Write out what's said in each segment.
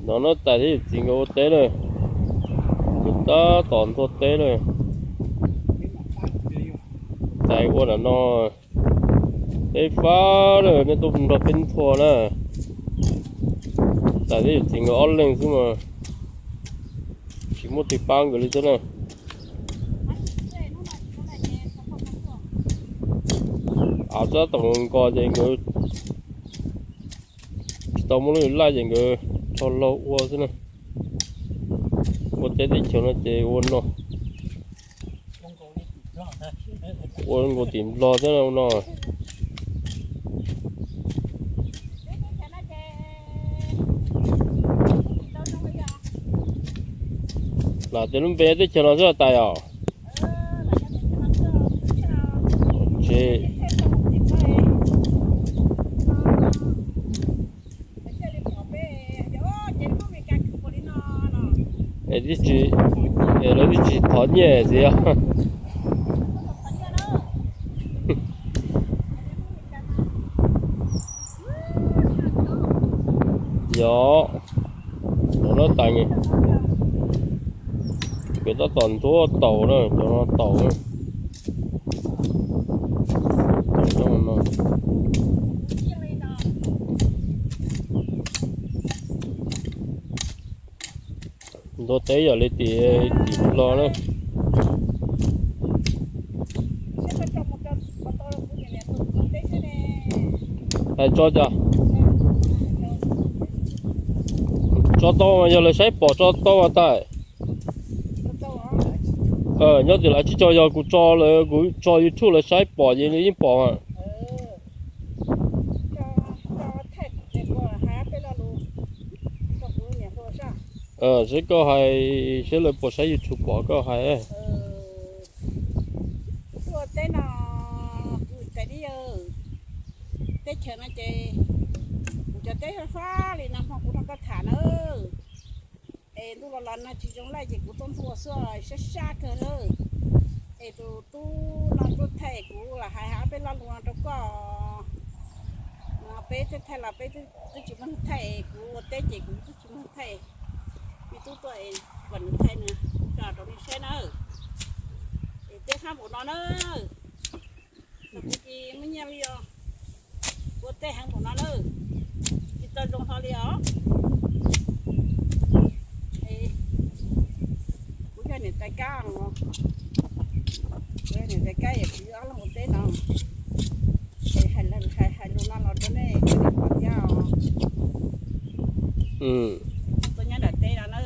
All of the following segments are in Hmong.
No na, tais thiab yawm txiv nkawd ua teb na, nkawd tab tom ntuag teb na. Tais ua nram no, teb fab na, nej tuaj nrog peb ntuag na. Tais thiab yawm txiv nkawd ob leeg xwb mas tsis muaj twg pab nkawd li thiab na. Av tab tom nko ces nkawd tsis tau muaj lub laj ces nkawd rho laug ua xwb na. Ua teb teb chaws no ces ua no, ua nkaus tim Nplog thiab no. Lam tias lub npe teb chaws no xwb tais os. Tsis es tib tsis, es lawv tib tsis thov nyiaj xwb os. Yog, no na tais, nkawd tab tom ntuag taum na, cov no taum na. Taum no. Ntuag teb yog li tim, tim Nplog na. Hais tso cas? Tso tau mas yog lawv saib pom tso tau mas tais. Nyob tim lawv tsis tso, yog kuv tso lawv, kuv tso YouTube lawv saib pom ces yeej pom mas. Seb koj hais, seb lawv puas saib YouTube pom koj hais. Kuv tuaj teb no, kuv teb li, teb chaws no ces kuv cov teb fab li no hmo kuv nrog koj tham na. Es ntuj los los no tsis zoo laj ces kuv tuaj ntuag xwb, sab sab kawg lawm. Es tus tub no tuaj thaij kuv los hais hais peb lo lus no rau koj. No peb thiaj thaij los peb twb tsis muaj neeg thaij, kuv ua teb ces kuv twb tsis muaj neeg thaij. Me tub tuaj es kom nws thaij nws tso rau nej saib na. Es teb fab npaum no na. Kuv tsis muaj nyiaj li os. Ua teb heev npaum no na, tsis tau zoo hlo li os. Kuv yog niam tais kab, kuv yog niam tais kab es kuv yog ob leeg ua teb no. Es hais lus no los rau nej, nej pom thiab os. Tuaj nyob nram teb no na.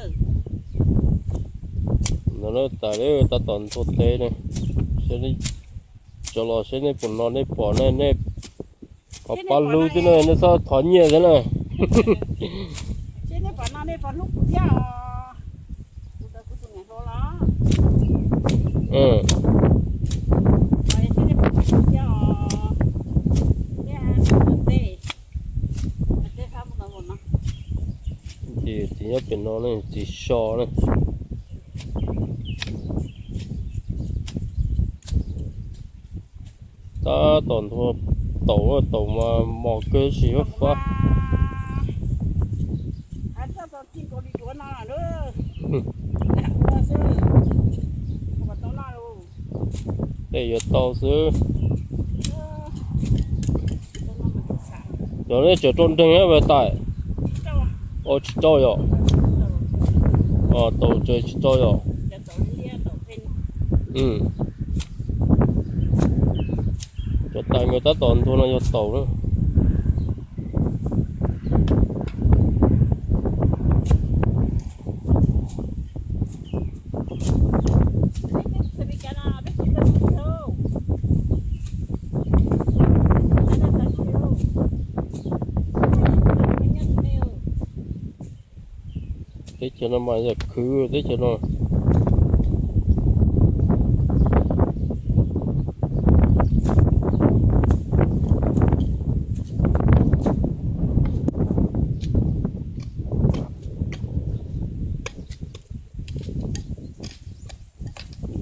No na, tais tab tom ntuag teb na. Cov los seb nej puas hnov nej pom na, nej pab hlub thiab na, nej txhob thov nyiaj thiab na. Seb nej pom no nej puas hlub kuv thiab os. Kuv tus niam hluas los. Seb nej pom kuv thiab os. Teb, teb fab npaum no. Ces txiv nyob pem no ne, txiv so ne. Tab tom ntuag taum, taum mas mos kawg sis fab. Tej yuav tau xwb. Cov nej tseem rau nreeg na tais? Os, tsis rau yom. Taum tseem tsis rau yom. Cov tais nkawd tab tom ntuag no yog taum na. Teb chaws no mas yog khwv teb chaws no.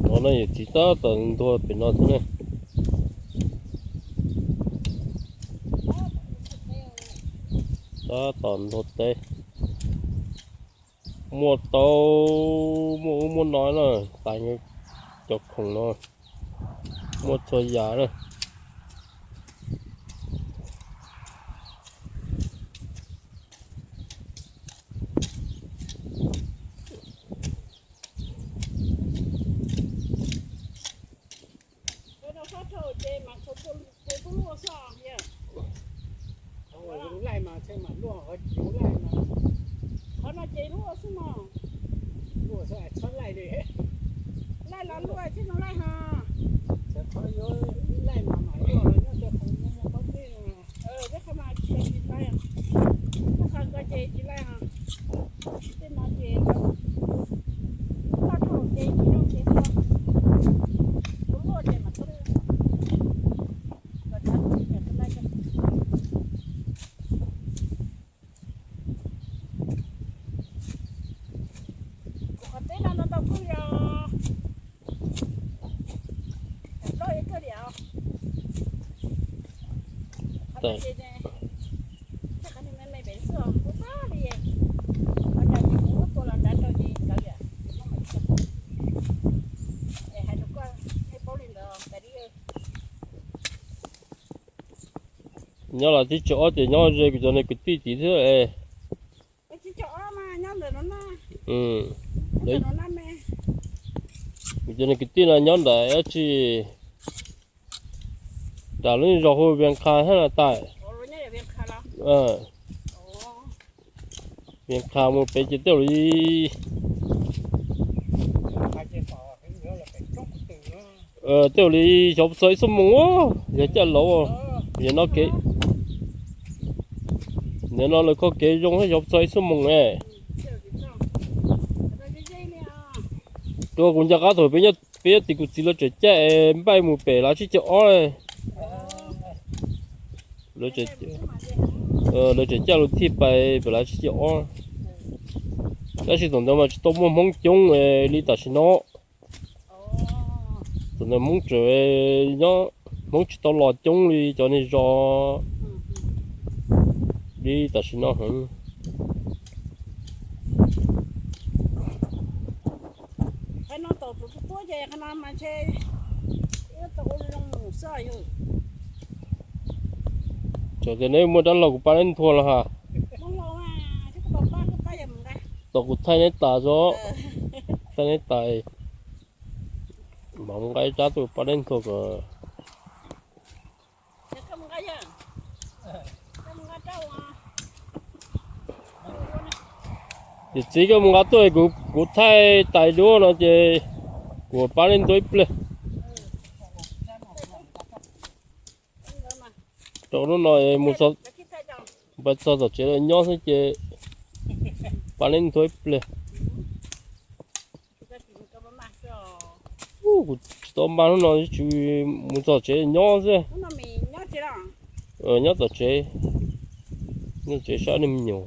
No na yawm txiv tab tom ntuag pem no xwb ne. Tab tom ntuag teb. Muaj tau, muaj ub muaj no na, tas cov khoom no muaj txhua yam na. Qhov no ces luaj xwb no. Luaj xwb txhob laij li. Laij los luaj tsis zoo laij ho. Txhob yuav laij mas mam luaj los nyob rau qhov muaj muaj pob zeb no. Nyob qhov mas tsis laij, nyob qhov ko ces tsis laij ho. Tej no ces txhob rau ces tsis zoo ces txhob. Luaj ces mam txhob laij. Kuv qhov teb no ntau ntau kawg li os. Loj ib kawg li os. Qhov no ces, qhov no me me pem xwb os, kuv xav li. Qhov no ces kuv muab tua los nrad rau ces kav liam, es hais rau koj, nej paub li ntawd tas li. Nyob los tib co ob ces nyob ze kuv cov niag kwv tij tid thiab. Kuv cov niag kwv tij no nyob ntawm dab tsi, nram lub zos hu Vias Qha thiab no tas. Vias Qha mus pem ces tej li, tej li xyov puas txog ib xuab moos, yog caj laug, yog no kev, nim no lawv kho kev zoo thiab xyov puas txog ib xuab moos ne. Rau kuv nco qab thaum peb nyob tim kuv txiv lawv tseem caij es npaij mus pem Lav Tsib Caug Ob. Lawv tseem caij lub thij pais pem Lav Tsib Caug Ob, tab sis thaum ntawd mas tsis tau muaj Hmoob coob li tam sim no. Thaum ntawd Hmoob tseem nyob, Hmoob tsis tau los coob li cov niag zos li tam sim no heev. Txawm tias neb muaj dab laug kuv pab neb nthua los ha. Tau kuv thaij neb tas tso, thaij neb tas, mam nqa ib tsab tuaj pab neb nthua kom. Yawm txiv, koj mus nqa tuaj, kuv thaij tais duab no ces kuv pab neb nthua ib pliag. Rau hnub no mus pais txog tom tsev nyob xwb ces pab neb nthua ib pliag. Kuv tsis tau npaj hnub no, tsis mus txog tsev nyob xwb. Nyob tom tsev, nyob tsev saib nej me nyuam.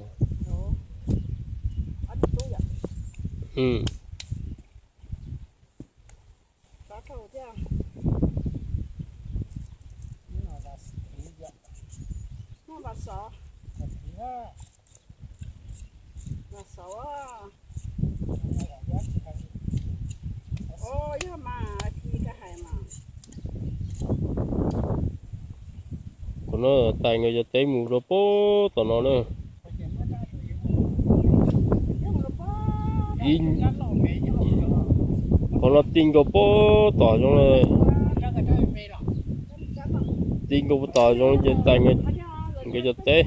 Qhov no tais nkawd cov teb mus rau pem tom no na. Qhov no ti nkaus pem tom zoov, ti nkaus pem tom zoov ces tais nkawd cov teb.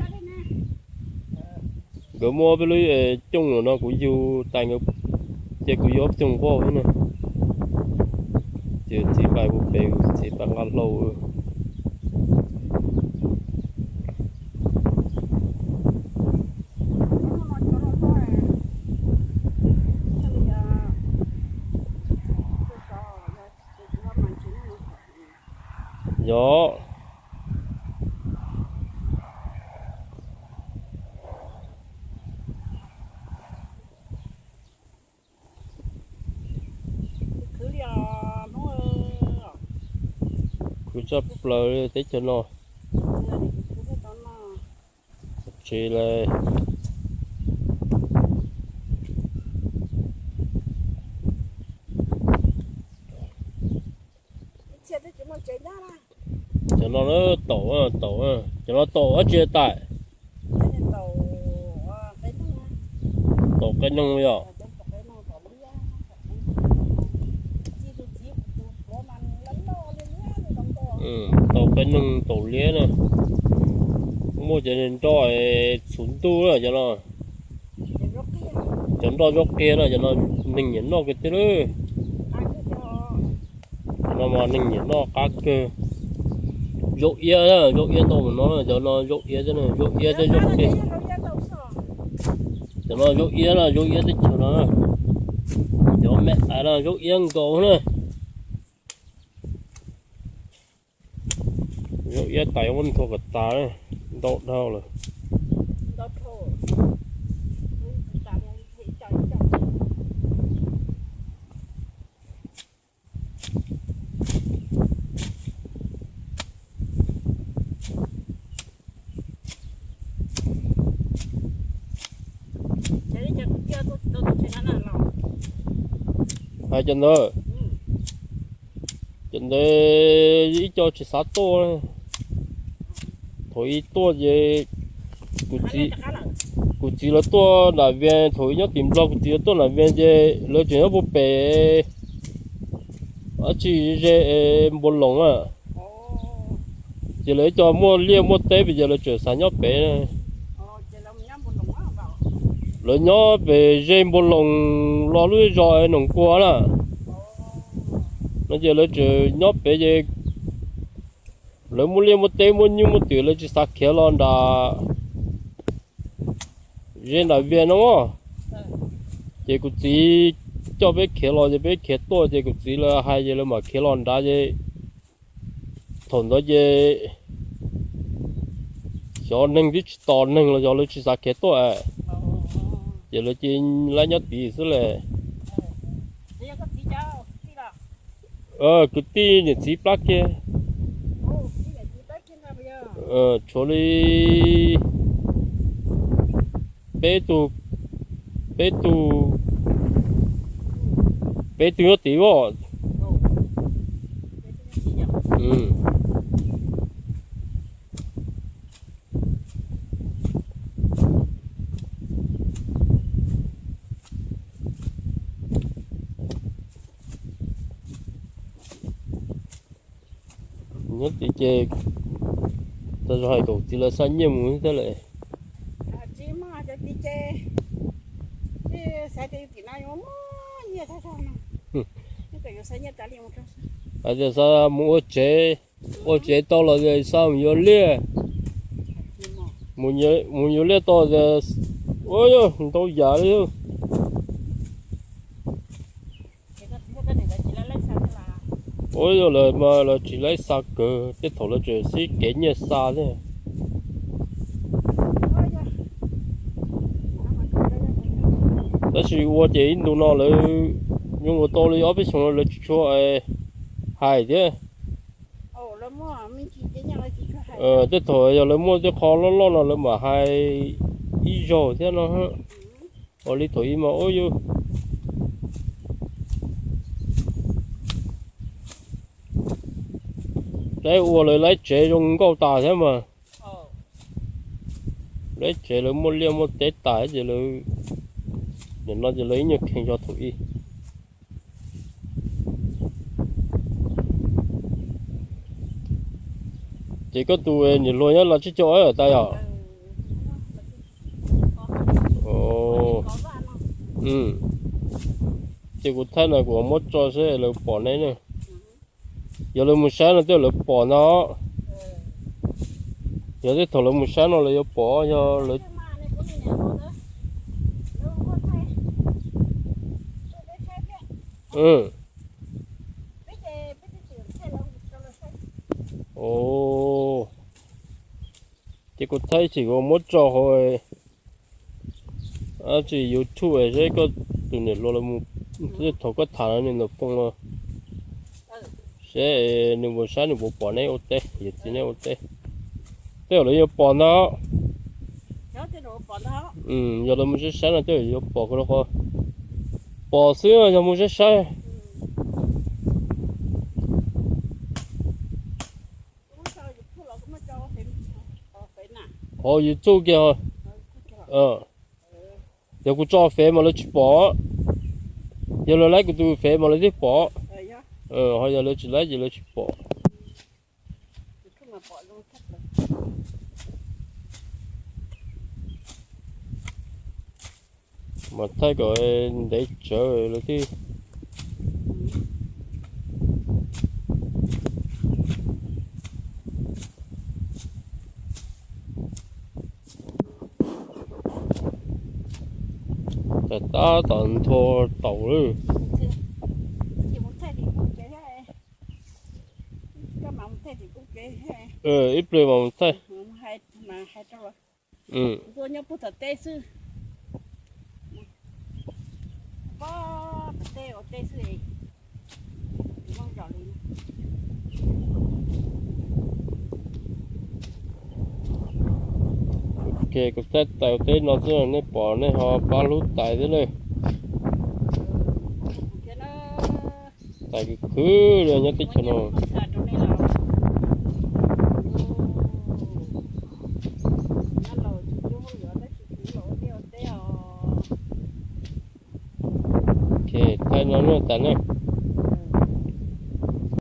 Nkawd muab peb lub cooj no kuv yug tais nkawd, ces kuv yuav ob cooj nquab thiab na. Ces txiv pais mus pem, txiv pais nqa hlau. Yog. Khwv tshaj plaws teb chaws no. Tsev lawm. No taum, taum, cov no taum dab tsi tais? Taum qe noog yom. Taum qe noog taum liab na. Muaj cov nroj txhuv ntuj na cov no. Cov nroj zaub qias na cov no, neeg nyiam noj kawg thiab lawm. Cov no mas neeg nyiam noj qab kawg. Zaub iab, zaub iab ntau mus no, cov no zaub iab thiab, zaub iab thiab zaub qias. Cov no zaub iab na, zaub iab teb chaws no. Cov me ais no zaub iab nkaus na. Zaub iab tais muab nthua kom tas, ntau dhau lawm. Hais cov ntawd, cov ntawd ib co tsis xav tuaj. Thaum ub tuaj ces kuv txiv lawv tuaj nram Vias, thaum ub nyob tim Nplog, kuv txiv lawv tuaj nram Vias ces lawv tseem nyob puag pem dab tsi ze Npua Loos na. Ces lawv ib co muaj liaj muaj teb pes ces lawv tseem xav nyob pem. Lawv nyob pem ze Npua Loos los lub zos Noom Kua na. No ces lawv tseem nyob pem ces lawv muaj liaj muaj teb muaj nyuj muaj twm, lawv tsis xav khiav los nram ze nram Vias no. Ces kuv txiv coj peb khiav los ces peb khiav tuaj ces kuv txiv lawv hais ces lawv mam khiav los nrad ces thaum ntawd ces xyov neeg twb tsis tos neeg los yog lawv tsis xav khiav tuaj, ces lawv cia li nyob tid xwb lawm. Kwv tij niam txiv plab kiag, tshuav li peb tug, peb tug, peb tug nyob tid os. Nyob tid ces tau zoo hais kom txiv lawv xa nyiaj mus thiab lawm. Hais tias xa mus ua tsev, ua tsev tau los xa mus yuav liaj, mus yuav liaj tau, ua yog ntau yam li. Ua yog lawv mas lawv tsis laib xa kawg, tej thaum lawv tseem sib kev nyiaj xa thiab. Tab sis ua ces ib ntus no lawv, zoo nkaus tau li ob peb xyoos no lawv tsis tshua hais thiab. Tej thaum yog lawv muaj tej qho loj loj no lawv mam hais ib zaug thiab no. Ua li thaum ub mas ua yog lawv ua lawv lawv tsev zoo nkauj tas thiab mas. Lawv tsev lawv muaj liaj muaj teb tas ces lawv, nim no ces lawv ib nyuag kheev zog thaum ub. Ces koj tus niam hluas nyob los tsib caug tas yom? Ces kuv thaij no kuv muab tso seb lawv pom neb ne. Yog lawv mus saib no tej lawv pom ntag. Yog tej thaum lawv mus saib no lawv yuav pom, yog lawv, ces kuv thaij tsis kuv muab tso hauv tsis YouTube seb koj tus niam hluas los, tej thaum koj tham nws ntawm phone no, seb nws mus saib nws puas pom neb ua teb, yawm txiv neb ua teb. Tej zaum lawv yuav pom ntag. Yog lawv mus saib saib no tej zaum yuav pom, qhov pom xwb yog mus saib saib. Ho yus txuj kiag ho. Yog kuv tso fev mas lawv tsis pom, yog lawv laib kuv tus fev mas lawv thiaj pom. Ho yog lawv tsis laib ces lawv tsis pom. Mas thaij kom ntev tsawv lawv thiaj. Tab tom nthua taum lawm. Ib pliag mas mus thaij. Nyob puag tom teb xwb. Pob tom teb ua teb xwb. Ok, kuv thaij tais ua teb no xwb, nej pom nej ho pab hlub tais thiab lawm. Tais khwv khwv li nyob teb chaws no. Ok, thaij no na tas na.